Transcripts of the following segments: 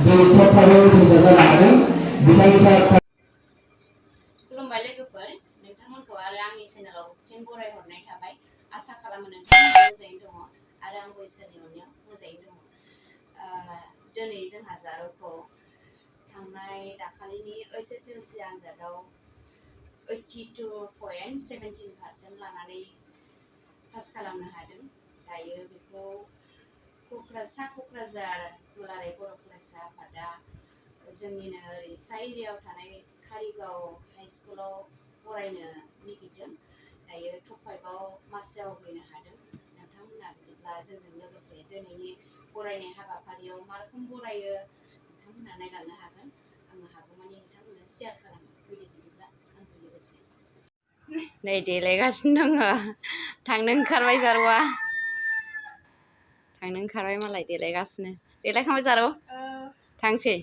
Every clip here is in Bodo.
जों टप फाइभआव उथ्रिसार जानो हादों बिथांनि सायाव खुलुमबाय लोगोफोर नोंथांमोनखौ आरो आंनि चेनेलाव फिन बरायहरनाय थाबाय आसा खालामो नोंथांमोना मोजाङैनो दङ आरो आंबो इसोरनि अननायाव मोजाङैनो दङ दिनै जोंहा जारौखौ थांनाय दाखालिनि HSLC आनजादाव 82.17% लानानै पास खालामनो हादों दायो बेखौ क'क्राझार दुलाराय बर' फरायसा आफादा जोंनिनो ओरै सा एरियायाव थानाय कारिगाव हाइ स्कुलाव फरायनो नागिरदों दायो टप फाइभआव मार्च जावहैनो हादों नोंथांमोना बिदिब्ला जोंजों लोगोसे दिनैनि बरायनाय हाबाफारियाव मा रोखोम बरायो नोंथांमोना नायलांनो हागोन आङो हागौमानि नोंथांमोननो शेयार खालामनो बिदिब्ला आंजों लोगोसे नै देलायगासिनो दङ थांनो ओंखारबाय जारौआ थांनो ओंखारबाय मालाय देलायगासिनो देलायखांबाय जारौ थांसै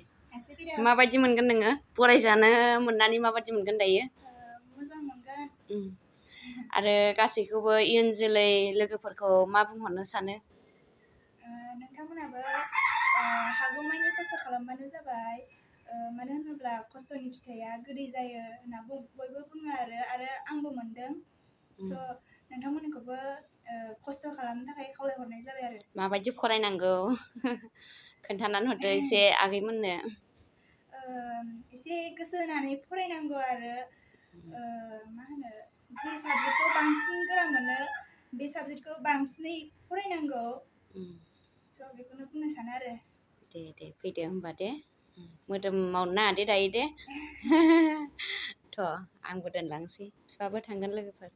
माबायदि मोनगोन नोङो बरायजानो मोननानै माबायदि मोनगोन दायो मोजां मोनगोन आरो गासैखौबो इयुन जोलै लोगोफोरखौ मा बुंहरनो सानो नोंथांमोनाबो हागौमानि खस्थ' खालामबानो जाबाय मानो होनोब्ला खस्थ'नि फिथाइया गोदै जायो होनना बयबो बुङो आरो आंबो मोनदों स' नोंथांमोनखौबो खस्थ' खालामनो थाखाय खावलायहरनाय जाबाय आरो माबायदि फरायनांगौ खोन्थानानै हरदो एसे आगैमोननो एसे गोसो होनानै फरायनांगौ आरो मा होनो जे साबजेक्टखौ बांसिन गोरा मोनो बे साबजेक्टखौ बांसिनै फरायनांगौ स' बेखौनो बुंनो सानो आरो दे फैदो होमबा दे मोदोम मावनो नाङा दे दायो दे थ' आंबो दोनलांसै बिफाबो थांगोन लोगोफोर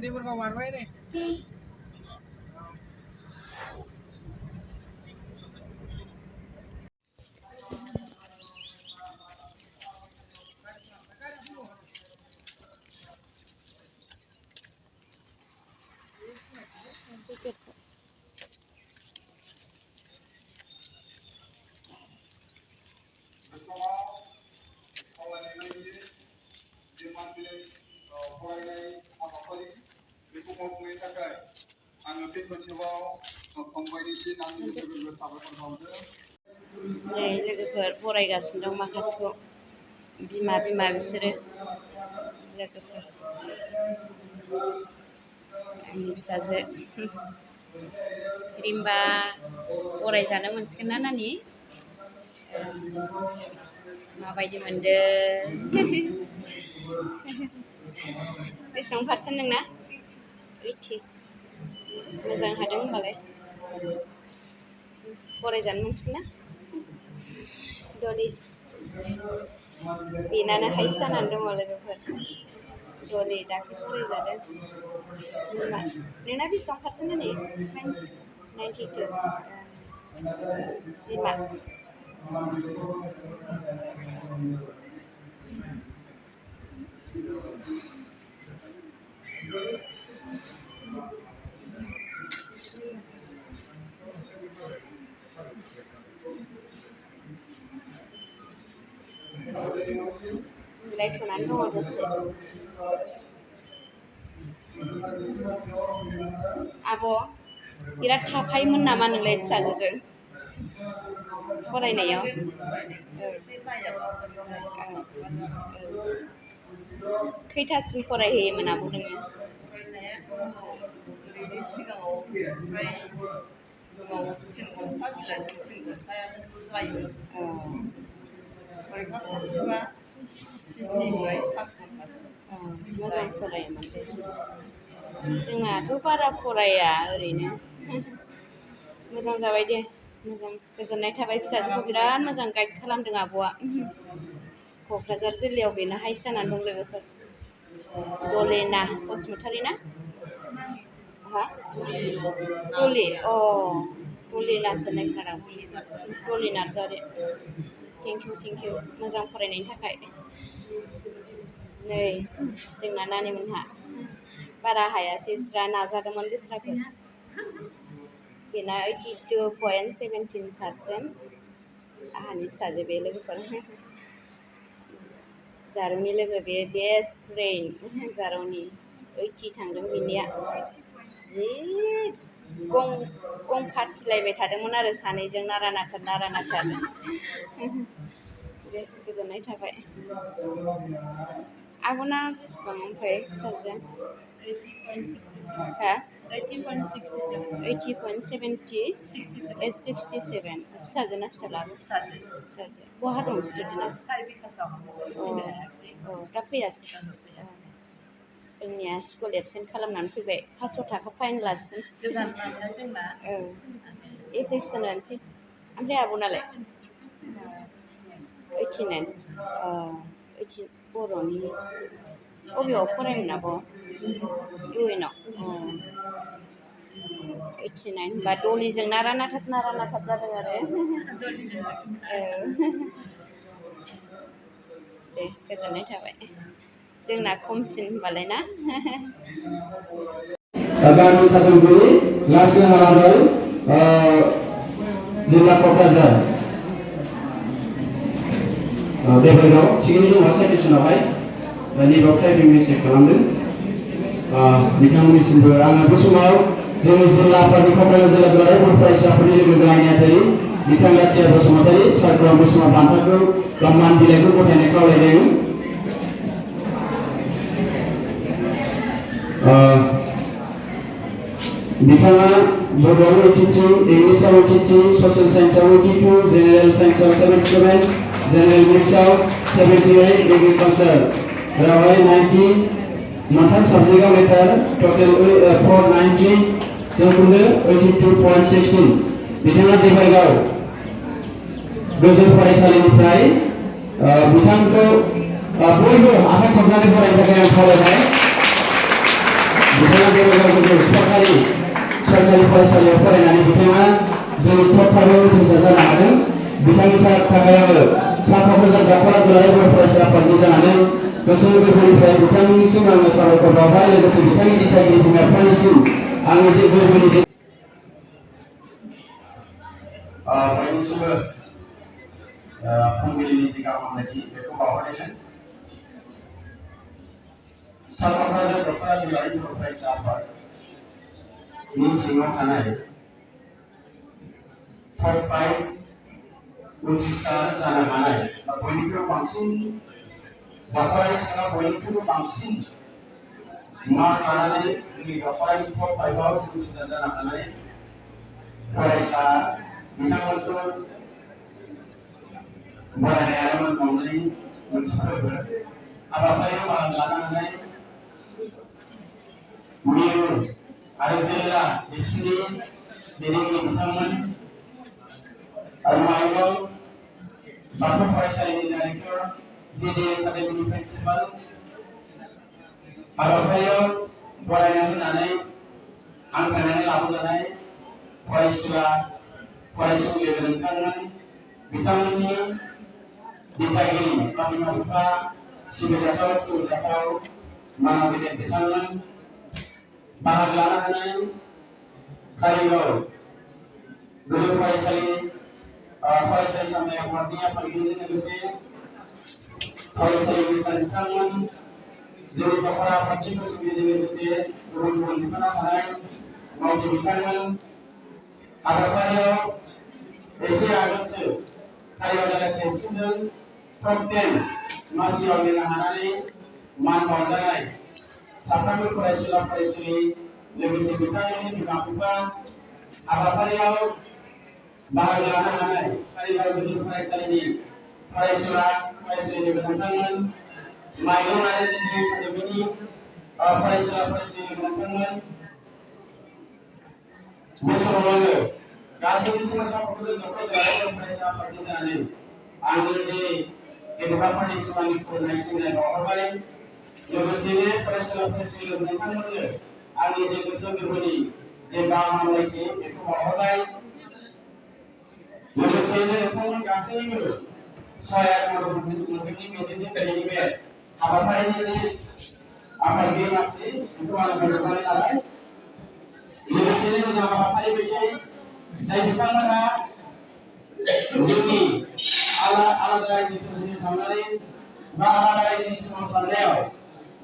Deborah Warway nih. नै लोगोफोर फरायगासिनो दं माखासेखौ बिमा बिसोरो लोगोफोर आंनि फिसाजो रिम्बा फरायजानो मोनसिगोन ना नानि माबायदि मोनदों बेसेबां पारसेन्ट नोंना 80 मोजां हादों होनबालाय फरायजानो मोनसिगोन ना डलि बेनानो हाइस जानानै दङ लोगोफोर डलि दाख्लै फरायजादों नोंना बेसेबां पारसेन्ट नानि 92 बिमा जिरायथ'नानै दङ दसे आब' बिराद थाफायोमोन नामा नोंलाय फिसाजोजों फरायनायाव खैथासिम फरायहैयोमोन आब' नोङो गोबाव थिन घन्टा बिलाइजों 3 घन्टायानो जायो। फरिखा खाथिबा 3निफ्राय 5 घन्टासिम। मोजां फरायोमोन दे। जोंनाथ' बारा फराया ओरैनो। मोजां जाबाय दे, मोजां गोजोननाय थाबाय। फिसाजोखौ बिराद मोजां गाइड खालामदों आब'आ। क'क्राझार जिल्लायाव बेनो हाइस्ट जानानै दं लोगोफोर। दलेना बसुमतारी ना? हा? दलि दलिनासो होननाय खोनादों। दलि नार्जारि। थेंक इउ मोजां फरायनायनि थाखाय। नै जोंना नानिमोनहा बारा हायासै, बिस्रा नाजादोंमोन बिस्राबो। बेना 82.17%। आंहानि फिसाजो बे लोगोफोर। जारौनि लोगो बे बेस्ट फ्रेन्ड जारौनि 80 थांदों बिनिया। जि गं फाथिलायबाय थादोंमोन आरो सानैजों नारा नाथा। दे गोजोननाय थाबाय। आब'ना बेसेबां ओमफ्राय फिसाजोआ? 80.67। फिसाजोना फिसालाबो? फिसाजो। बहा दं स्टुडेन्टआ? दा फैयासै। जोंनिया स्कुल एबसेन्ट खालामनानै फैबाय। 500 थाखा फाइन लासिगोन। एप्लिकेसन होनोसै। ओमफ्राय आब'नालाय? 89। 80 बर'नि बबेयाव फरायोमोन आब'? UN आव। 89 होनबा दलिजों नारा नाथाब जादों आरो। दे गोजोननाय थाबाय। जोंना खमसिन होनबालाय ना? गामि काजलगुरि लासै हालागल जिल्ला क'क्राझार। देबरगाव सिगांनि दङ साइटेसनावहाय नैबाव टाइपिं मिस्टेक खालामदों। बिथांमोननिसिमबो आङो बे समाव जोंनि जिल्ला आफादनि क'क्राझार जिल्ला दुलाराय बर' फरायसा आफादनि लोगो गाहाय नेहाथारि बिथां लाथिया बसुमतारी सारखौ आं बे समाव बान्थाखौ बा मान बिलाइखौ गथायनो खावलायदों। बिथाङा बड'आव 82, इंलिसाव 82, ससियेल साइन्सआव 82, जेनेरेल साइन्सआव 77, जेनेरेल मेथ्सआव 78, एग्रिकालचार रावहाय 90, मोनथाम साबजेक्टआव लेटार टटेल 490, जौखोन्दो 82.16। बिथाङा देबरगाव गोजौ फरायसालिनिफ्राय बिथांखौ बयबो आखाइ खबनानै बरायनो थाखाय आं खावलायबाय। बिथाङा देबरगाव गोजौ सरकारि फरायसालियाव फरायनानै बिथाङा जोंनि टप 5 आव उथ्रिसार जानो हादों। बिथांनि थाखाय आङो सा क'क्राझार दाखला दुलाराय बर' फरायसा आफादनि जानानै गोसो गोरबोनिफ्राय बिथांनिसिम आङो साबायखर बावबाय। लोगोसे बिथांनि दिथागिरि बिमा बिफानिसिम आंनि जे गोरबोनि बयनिसिमबो फुंबिलिनि जि गाहाम हामलायथि बेखौ बावहरनायजों सा क'क्राझार दाखला दुलाराय बर' फरायसा आफाद नि सिङाव थानाय टप 5 उथ्रिसार जानो हानाय बयनिख्रुइबो बांसिन दाखलानि सिङाव बयनिख्रुइबो बांसिन मार्क लानानै जोंनि दाखलानि टप 5 आव उथ्रिसार जानो हानाय फरायसा बिथांमोनखौ बरायनाय आरो मान बावनायनि मोनसे फोरबो हाबाफारियाव बाहागो लानो हानाय मिरु आरो जिल्ला एबसुनि दैदेनगिरि बिथांमोन आरो माइगाव बाथौ फरायसालिनि डाइरेक्टर JD एकाडेमिनि प्रिन्सिपाल हाबाफारियाव बरायना होनानै हांख्रायनानै लाबोजानाय फरायसुला फरायसुलि बिथांमोन बिथांमोननि दिथागिरि बा बिमा बिफा सिबिजाथाव खुलुमजाथाव मानव गेदेर बिथांमोन बाहागो लानो हानाय कारिगाव गोजौ फरायसालि फरायसालि सामलाय आफादनि आफादगिरिजों लोगोसे फरायसालि मिसन बिथांमोन जोंनि दखरा आफादनि फोसावगिरिजों लोगोसे गुबुन गुबुन बिफानाव थानाय मावथि बिथांमोन हाबाफारियाव एसे आगोलसो कारिगाव जिल्ला सेबसुजों टप 10 मासियाव लिरनो हानानै मान बावजानाय साफ्रोमबो फरायसुला फरायसुलि लोगोसे बिथांमोननि बिमा बिफा हाबाफारियाव बाहागो लानो हानाय कारिगाव गोजौ फरायसालिनि फरायसुला फरायसुलिफोर नोंथांमोन माइरं आरो दिनै हादोरनि फरायसुला फरायसुलिफोर नोंथांमोन बे समावनो गासैबो समाजावफोरखौ न'खर दानाय फरायसा आफादनि जानानै आंनि जे गेदेमाफोरनि सिमांनि फोरमायनाय सिबिनाय बावहरबाय लोगोसेनो फरायसुला फरायसुलिफोर नोंथांमोननो आंनि जे गोसो गोरबोनि जे गाहाम हामलायथि बेखौ बावहरबाय लोगोसेनो नोंथांमोन गासैबो सहाय मदद मोनगोननि मिजिंजों दिनैनि बे हाबाफारिनि जे आफादगिरि मासि बेखौ आं फोजोबनानै लाबाय लोगोसेनो मोजां हाबाफारि बायदियै जाय बिथांमोनहा जोंनि आलादा रायजोफोरजों थांनानै बा आलादा रायजोनि सोमावसारनायाव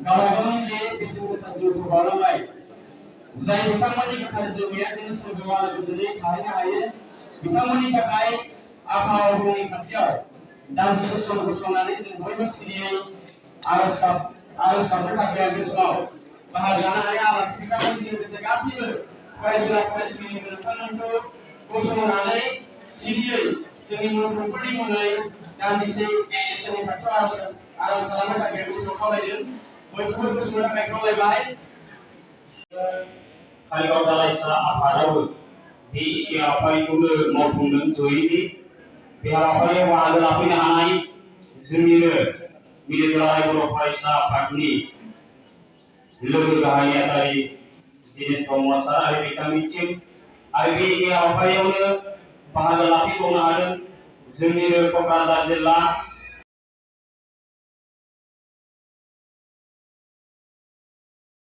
गावबा गावनि जे बेसेन गोसा जिउखौ बावलांबाय जाय बिथांमोननि गोथार जिउ गैया जों सोरगोआव आलो गोजोनै थाहैनो हायो बिथांमोननि थाखाय आफानि खाथियाव दान्दिसे सम गसंनानै जों बयबो सिरियै आरज गाबनो थाखाय आं बे समाव बाहागो लानो हानाय आलासि बिथांमोनजों लोगोसे गासैबो फरायसुला फरायसुलिनि नोंथांमोनखौ गसंनानै सिरियै जोंनि मुलुगफोरनि मुङै दान्दिसे इसोरनि खाथियाव आरज खालामनो थाखाय बे समाव खावलायदों बयखौबो गसंनो थाखाय खावलायबाय कारिगाव दालाइसा आफादाबो बे हाबाफारिखौनो मावफुंदों जयैनो बे हाबाफारियाव बाहागो लाफैनो हानाय जोंनिनो मिरुदुलाराय बर' फरायसा आफादनि लोगो गाहाय नेहाथारि दिनेश ब्रह्म सार आरो बिथांनिसिम आरो बे हाबाफारियावनो बाहागो लाफैबावनो हादों जोंनिनो क'क्राझार जिल्ला